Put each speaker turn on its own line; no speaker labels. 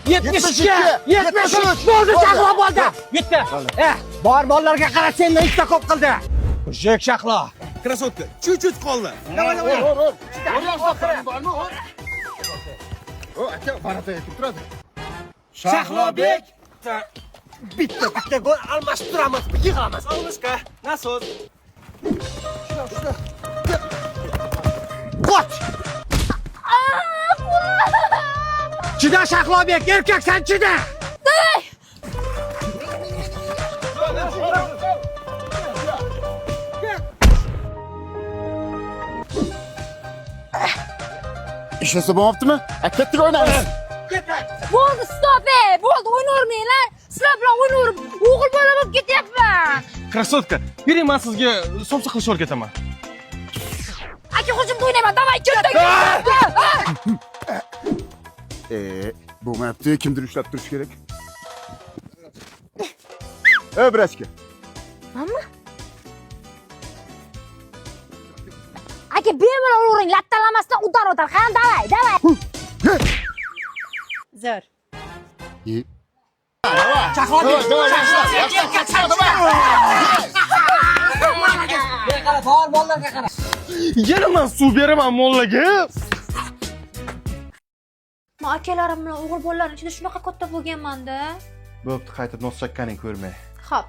72, 73. Bo'ldi, Shahlo bo'ldi. Bitta. Bor bolalarga qara, sendan ikkita ko'p qildi. Mujik Shahlo.
Красотка, чуть-чуть qoldi.
Давай, давай.
Ur, ur. Bormi, ur. O, aka, ворота yetib turadi.
Shahlobek. Bitta bitta gol almashib turamiz, yig'amiz.
Солнышко, насос.
Qoch! Chida Shahlobek, erkaksan chida.
Давай.
Ishlasa bo'lmabdimi? A, ketdik o'ynaymiz.
Bo'ldi, stop, ey. Bo'ldi, o'ynavermanglar. Sizlar bilan o'ynaverib, o'g'il bola bo'lib ketyapman.
Красотка, bering, men sizga somsa qilishni o'rgataman.
Aka, hujumda o'ynayman. Давай, ketdik.
Bo'lmayapti, kimdir ushlab turishi kerak. Ey, брачка.
Manmi? Aka, bemalol uring, lattalamasdan удар o'tar. Qani, давай, давай.
Zo'r.
Shahlobek, Shahlobek, erkaksan chida. Qara, bor bolalarga qara.
Yana men suv beraman mollaga.
Men akalarim bilan o'g'il bolalarning ichida shunaqa katta bo'lganman-da.
Bo'pti, qaytib nos chakkaning ko'rmay.
Xo'p.